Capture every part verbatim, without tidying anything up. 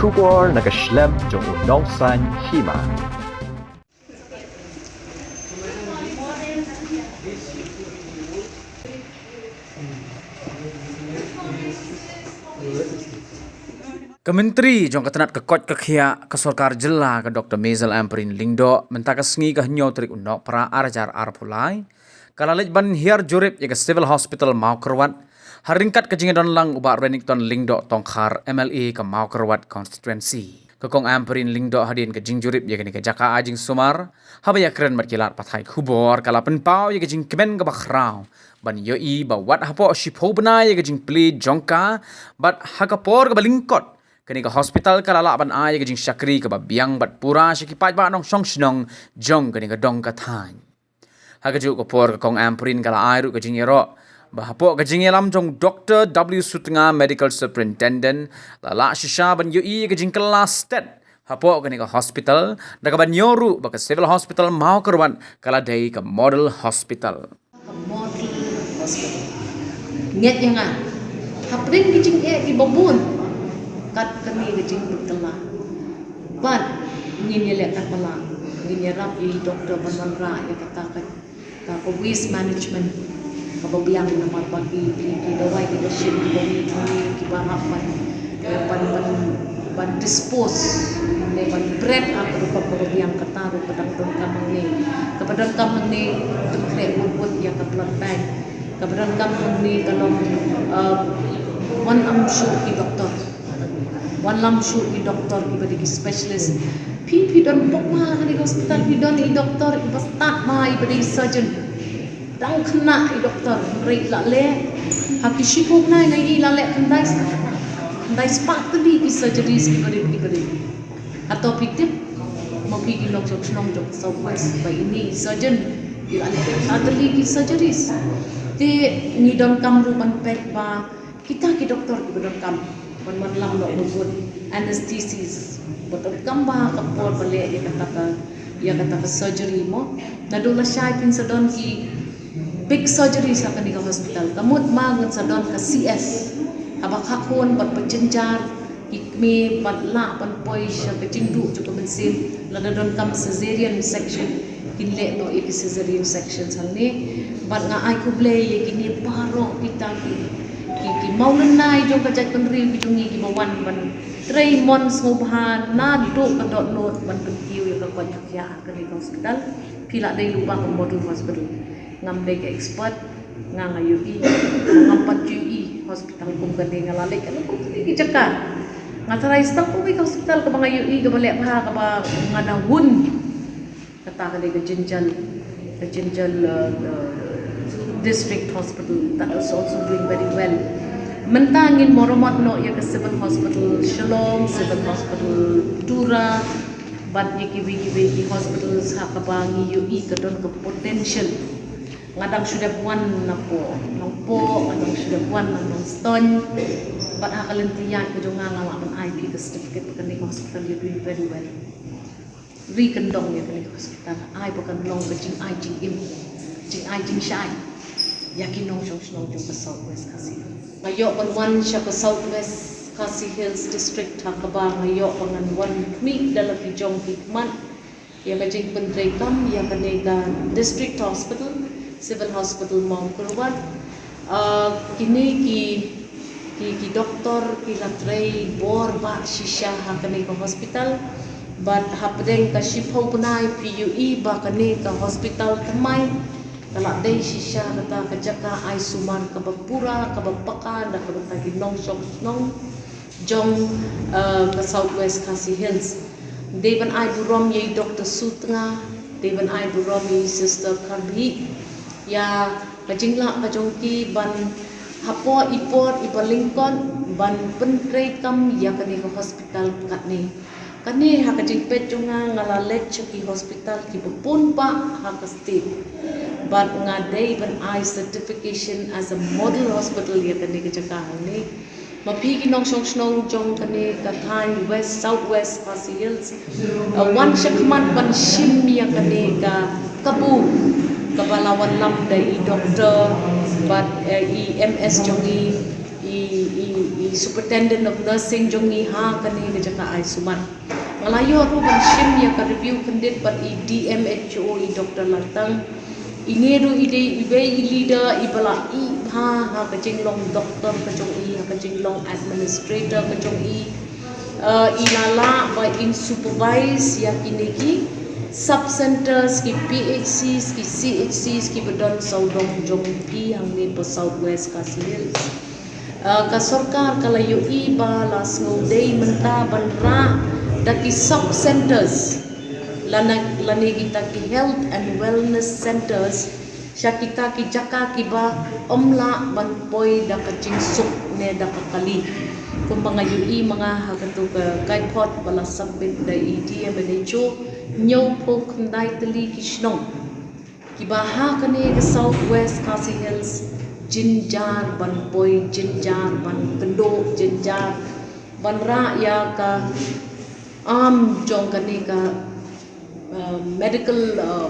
Khubor na ka shlem jong u nongsan hima. Ka Myntri jong ka tnat ka koit ka khiah ka sorkar jylla ka Doktor Maisel Ampareen Lyngdoh mynta ka sngi ka hynñiew tarik u Nohprah ar hajar arphew lai ka la leit ban hiar jurip ïa ka Civil Hospital Mawkyrwat ha ryngkat ka jingdon lang u Bah Renikton Lyngdoh Tongkhar, M L A ka Mawkyrwat constituency. Ka Kong Ampareen Lyngdoh hadien ka jingjurip ïa kane ka jaka ai jingsumar haba ïakren bad ki lad pathai khubor ka la pynpaw ïa ka jingkmen kaba khraw ban ïohi ba wat hapoh shiphew bnai ïa ka jingplie jong ka bad ha ka por kaba lyngkot kane ka hospital ka la lah ban ai ïa ka jingshakri kaba biang bad pura sha ki paidbah nongshong shnong jong kane ka dong ka thaiñ. Ha kajuh ka por ka Kong Ampareen ka la ai ruh ka jingïaroh ba hapoh ka jingïalam jong Doktor W Sutnga, Medical Superintendent, la lah shisha ban ïohi ïa ka jingkylla stet hapoh kane ka hospital da kaba ñiew ruh ba ka Civil Hospital Mawkyrwat ka la dei ka model hospital. Ka model hospital. Ngeit ïa nga, hapdeng ki jingeh kiba bun, kat kane ka jingpynkylla, bad ngin ïaleh katba lah, ngin ïarap ïa i doktor ban wanrah ïa kata ka, ka, ka waste management kaba biang namar ba ki, ki, ki dawai kiba shim kiba ngi, kiba hap ban, ban, ban, ban dispose ne ban bret ha ka rukom kaba biang. Kata ruh ka dang donkam hangne. Kaba donkam hangne, to khreh wut wut ïa ka blood bank. Kaba donkam hangne ka long, uh, wanlam shuh ki doktor. Wanlam shuh ki doktor kiba dei ki specialist. Phi, phi don pok ma ha kane ka hospital, phi don i doktor iba stad ma, iba dei surgeon. Dang khynnah i doktor, hynrei la leh ha ki shiphew bnai nga ïohi la leh khyndai, khyndai spah tylli ki surgeries kiba rit kiba rit. Hato phi tip ma phi ki nongshong shnong jong South West ba ine i surgeon i la leh khyndai tylli ki surgeries? Te ngi donkam ruh ban peit ba kita ki doktor kiba donkam ban wanlam noh, ba bun anesthesist ba donkam ba ha ka por ba leh ïa kata ka, ïa kata ka surgery mo. Naduh lashai phin sa don ki big surgeries ha kane ka hospital. Ka mut ma ngin sa don ka C S. Haba kha khun bad ba jynjar, ki kmie bad lah ban poi sha ka jingduh jong ka mynsiem, lada donkam cesarean section, kin leh noh ïa ki cesarean section hangne. Bad nga ai khublei ïa kine baroh kita ki, ki, ki mawlynnai jong ka jaitbynriew ki jong ngi kiba wan ban trei mon sngewbha naduh ka dohnud ban pynkiew ïa ka koit ka khiah ha kane ka hospital. Phi la dei lypa ka model hospital. Ngam dei ka expert, nga, nga ïohi, ngam pat ju ïohi hospital kum kane, nga la leit ha la kumne ki jaka. Nga tharai sa tang kawei ka hospital kaba nga ïohi kaba leh bha, kaba nga da hun. Kata ka dei ka Jynjal, ka Jynjal, uh, uh, District Hospital, that is also doing very well. Mynta ngin maramot noh ïa ka Civil Hospital Shillong, Civil Hospital Tura, bad ïa kiwei kiwei ki hospitals ha kaba ngi ïohi ka don ka potential. Nga dang shu dep wan na Nongpoh, Nongpoh, nga dang shu dep wan na Nongstoiñ. Bad ha ka lynti ïaid ka jong nga, nga lah ban ai phi ka certificate ba kane ka hospital you're doing very well. Ri kyndong ïa kane ka hospital, ai ba kan long ka jingai jingim, jingai jingshai ïa ki nongshong shnong jong ka South West Khasi Hills. Nga ïoh ban wan sha ka South West Khasi Hills District ha kaba nga ïoh ba ngan wan khmih da la ki jong ki khmat ïa ka jingpyntreikam ïa kane ka District Hospital, Civil Hospital Mawkyrwat. Ah, kine ki, ki, ki doktor ki la trei bor bah shisha ha kane ka hospital. Bad hapdeng ka shiphew bnai phi ïohi ba kane ka hospital thymmai ka la dei shisha kata ka jaka ai sumar kaba pura, kaba paka da kaba ta ki nongshong shnong jong, eh, ka South West Khasi Hills. Dei ban ai burom ïa i Doktor Sutnga, dei ban ai burom ïa i Sister Kharbih ïa ka jinglah ka jong ki ban hapoh i por iba lyngkot ban pyntreikam ïa kane ka hospital katne. Kane ha ka jingpeit jong nga, nga la leit sha ki hospital kiba bun bah ha ka state. Bad nga dei ban ai certification as a model hospital ïa kane ka jaka hangne. Ma phi ki nongshong shnong jong kane ka thaiñ West, South West Khasi Hills, uh, wan shakhmat ban shim ïa kane ka kabu kaba la wanlam da i doktor bad, eh, i M S jong i, i, i, i Superintendent of Nursing jong ngi ha kane ka jaka ai sumar. Nga la ïoh ruh ban shim ïa ka review khyndiat bad i D M H O, i Doctor Laltang. I ne ruh i dei i wei i leader i ba la i ha, ha ka jinglong doctor ka jong i, ha ka jinglong administrator ka jong i. Uh, i la lah ba in supervise ïa kine ki sub centers, ki P H Cs, ki C H Cs ki ba don sawdong jong phi hangne ha South West Khasi Hills. Uh, ka sorkar ka la ïohi ba la sngewdei mynta ban rah da ki sub centers lane, lane kita ki health and wellness centers sha kita ki jaka ki ba ym lah ban poi da ka jingsuk ne da ka kali. Kumba nga ïohi ma nga ha katu ka kaipot ba la submit da i D M H O, hynñiewphew khyndai tylli ki shnong ki ba ha kane ka South West Khasi Hills jynjar ban poi, jynjar ban kynduh, jynjar ban rah ïa ka arm jong kane ka uh, medical uh,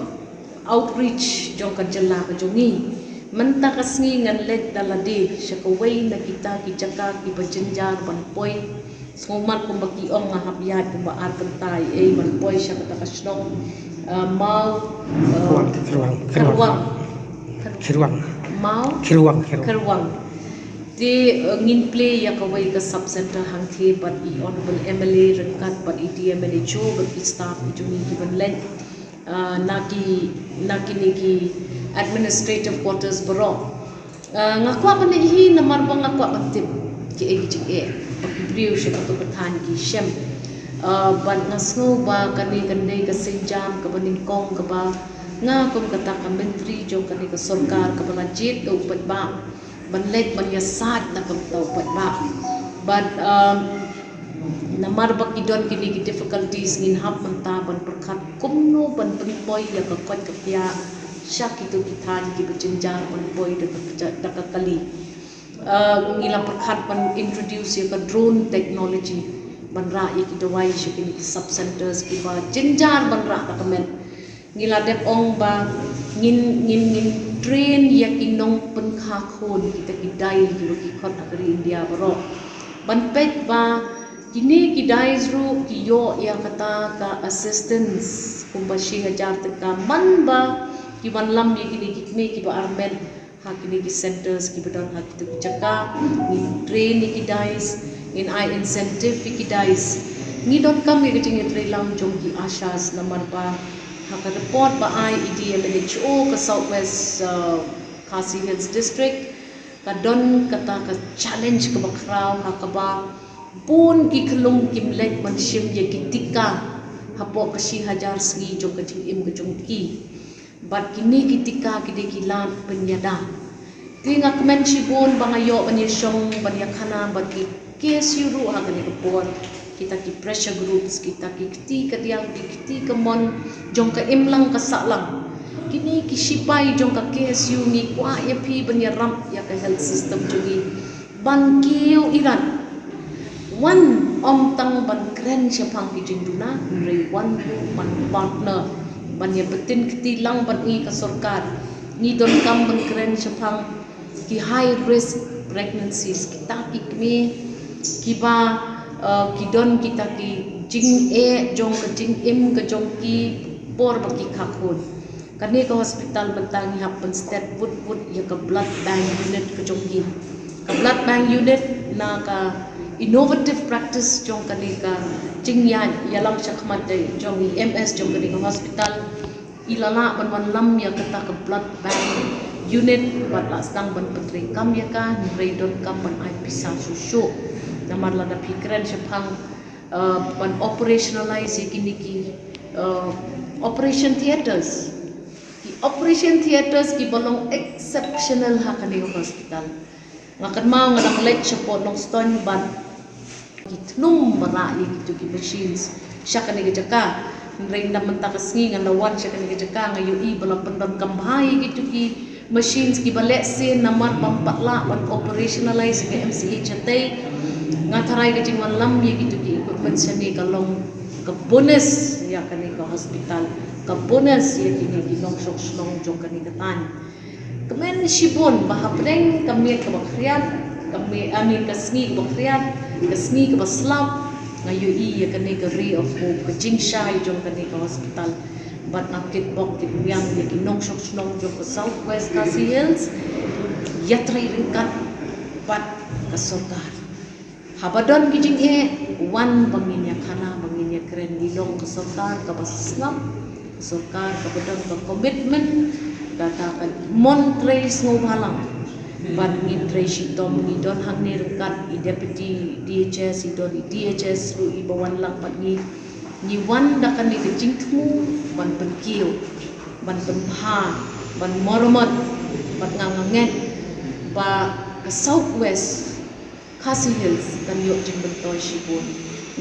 outreach jong ka jylla ka jong ngi. Mynta ka sngi ngan leit da lade sha kawei na kita ki jaka ki ba jynjar ban poi. Sngewmat kumba ki ong, nga hap ïaid kumba ar kynta ei ban poi sha kata ka shnong. Uh, Maw, uh, Kyrwang, Kyrwang, Kyrwang. Kyrwang. Kyrwang. Maw Kyrwang, Kyrwang. Kyrwang. Te uh, ngin plie ïa kawei ka sub center hangtei bad i Honorable M L A ryngkat bad i D M H O bad i staff i jong ngi ki ban leit. Uh, na ki, na kine ki administrative quarters baroh. Uh, nga kwah ban leit hi namar ba nga kwah ban tip kiei ki jingeh ba ki briew sha katu ka thaiñ ki shem. Uh, bad nga sngew ba kane kan dei ka sienjam kaba nyngkong kaba nga kum kata ka myntri jong kane ka sorkar kaba la jied da u paidbah ban leit ban ïasaid na ka bynta u paidbah. Bad uh, namar ba ki don kine ki difficulties ngin hap mynta ban pyrkhat kumno ban pynpoi ïa ka koit ka khiah sha kitu ki thaiñ ki ba jynjar ban poi da ka, da ka kali. Uh, ngi la pyrkhat ban introduce ïa ka drone technology ban rah ïa ki dawai sha kine ki sub centers ki ba jynjar ban rah da ka met. Ngi la dep ong ba ngin, ngin, ngin train ïa ki nongpynkha khun, kita ki dai ki ba ki khot ha ka ri India baroh. Ban peit ba kine ki dai ruh ki ïoh ïa kata ka assistance kumba shi hajar tyngka man ba ki wanlam ïa kine ki kmie ki ba armet ha kine ki centers ki ba don ha kitu ki jaka. Ngin train ïa ki dais, ngin ai incentive ïa ki dais. Ngi donkam ïa ka jingïatreilang jong ki ASHAs namar ba ha ka report ba ai i D M H O ka South West uh, Khasi Hills District ka don kata ka challenge kaba khraw ha kaba bun ki khyllung kim leit ban shim ïa ki tika hapoh ka shi hajar sngi jong ka jingim ka jong ki. Bad kine ki tika ki dei ki lad pynïada. Te nga kmen shibun ba nga ïoh ban ïashong ban ïakhana bad ki K S U ruh ha kane ka por. Kita ki pressure groups, kita ki kti kadiang, ki kti kamon jong ka imlang ka sahlang. Kine ki shipai jong ka K S U ngi kwah ïa phi ban ïarap ïa ka health system jong ngi ban kiew irat. Wan ym tang ban kren shaphang ki jingduna, hynrei wan ruh ban partner ban ïa btin kti lang bad ngi ka sorkar. Ngi donkam ban kren shaphang ki high risk pregnancies, kita ki kmie kiba uh, ki don kita ki jingeh jong ka jingim ka jong ki por ba ki kha khun. Kane ka hospital mynta ngi hap ban stet wut wut ïa ka blood bank unit ka jong ki. Ka blood bank unit na ka innovative practice jong kane ka jingïaid ïalam shakhmat jong i M S jong kane ka hospital. I la lah ban wanlam ïa kata ka blood bank unit bad la sdang ban pyntreikam ïa ka, hynrei donkam ban ai pisa shuh shuh. Namar lada phi kren shaphang uh, ban operationalize ïa kine ki uh, operation theatres. Ki operation theatres kiba long exceptional ha kane ka hospital. Nga kynmaw nga dang leit shapoh Nongstoiñ bad ki tnum ba rah ïa kitu ki machines sha kane ka jaka. Hynrei na mynta ka sngi nga la wan sha kane ka jaka, nga ïohi ba la pyndonkam bha ïa kitu ki machines kiba lehse namar bym pat lah ban operationalize ïa ka M C H hatei. Nga tharai ka jingwanlam ïa kitu ki equipment shane ka long ka bonus ïa kane ka hospital, ka bonus ïa kine ki nongshong shnong jong kane ka thaiñ. Kmen shibun ba hapdeng ka miet kaba khriat Ka me, I mean, ka sngi kaba khriat, ka sngi kaba slap, nga ïohi ïa kane ka ray of hope, ka jingshai jong kane ka hospital. Bad nga kitbok kitbiang ïa ki nongshong shnong jong ka South West Khasi Hills, ïatrei ryngkat bad ka sorkar. Haba don ki jingeh, wan ba ngin ïakhana, ba ngin ïakren, ngi long ka sorkar kaba sngap, ka sorkar kaba don ka commitment, kata ka mon trei sngewbha lang. Bad ngi trei shitom, ngi don hangne ryngkat i deputy D H S, i don i D H S ruh iba wan lang bad ngi. Ngi wan da kane ka jingthmu ban pynkiew, ban pynbha, ban maramot, bad nga nga ngeit ba ka South West Khasi Hills kan ïoh jingmyntoi shibun.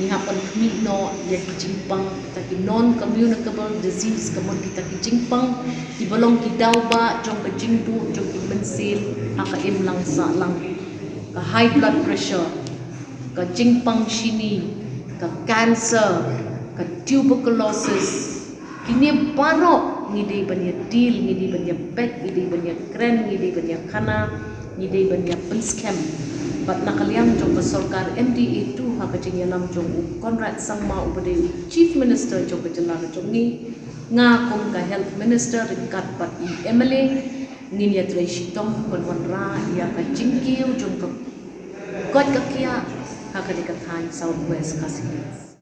Ngi hap ban khmih noh ïa ki jingpang, kita ki non communicable disease, ka mut kita ki jingpang kiba long ki daw ba jong ka jingduh jong ki mynsiem ha ka imlang sahlang. Ka high blood pressure, ka jingpang shini, ka cancer, ka tuberculosis. Kine baroh ngi dei ban ïa deal, ngi dei ban ïa peit, ngi dei ban ïa kren, ngi dei ban ïa khana, ngi dei ban ïa pynskhem. Bad na ka liang jong ka sorkar M D A two ha ka jingïalam jong u Conrad Sangma uba dei u Chief Minister jong ka jylla ka jong ngi, nga kum ka Health Minister ryngkat bad i M L A, ngin ïatrei shitom ban wanrah ïa ka jingkiew jong ka koit ka khiah ha kane ka thaiñ South West Khasi Hills.